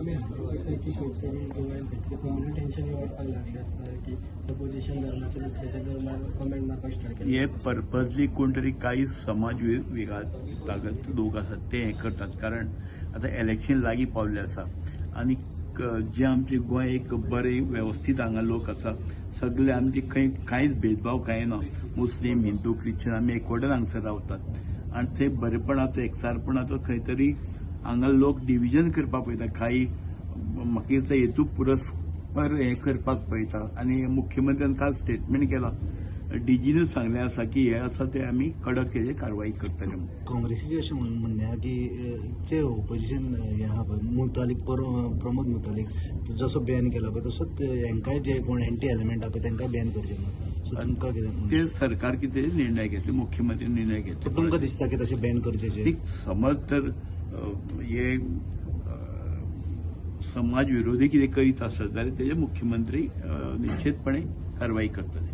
तुमी आरोप करता की खंय गोव्यान खंय कम्युनल टेन्शन वाडपाक लागलें आसा की सपोजिशन धर्माचे दुसऱ्याच्या धर्मार कमेंट मारपाक स्टार्ट केलें. हे पर्पजली कोण तरी काही समाज विघातक लोक आसात ते हें करतात, कारण आतां इलेक्शन लागीं पावल्लें आसा आनी जे आमचे गोंय एक बरें वेवस्थीत हांगा लोक आसा, सगळे आमचे खंय कांयच भेदभाव कांय ना, मुस्लीम, हिंदू, क्रिश्चन आमी एकवटान हांगसर रावतात आनी थंय बरेपणाचो, एकचारपणाचो खंय तरी हांगा लोक डिविजन करपाक पळयता. काही म्हाका दिसता हेतू पुरस्पर हें करपाक पळयता आनी मुख्यमंत्र्यान काल स्टेटमेंट केला, डीजीनूच सांगलें आसा की हे आसा ते आमी कडक हेजेर कारवाई करतले म्हणून. काँग्रेसीचें अशें म्हणणें आहा की जे ओपोजिशन हें आहा पळय, मुतालीक, प्रमोद मुतालीक जसो बॅन केला पळय, तसोच हेंकाय जे कोण एंटी एलिमेंट आहा पळय तेंकाय बॅन करचें म्हणून. सो तुमकां कितें म्हणणें? ते सरकार कितें निर्णय घेतले, मुख्यमंत्री निर्णय घेतले. तुमकां दिसता की तशें बॅन करचें? एक समज तर हे समाज विरोधी कितें करीत आसत जाल्यार तेजेर मुख्यमंत्री निश्चितपणे कारवाई करतले.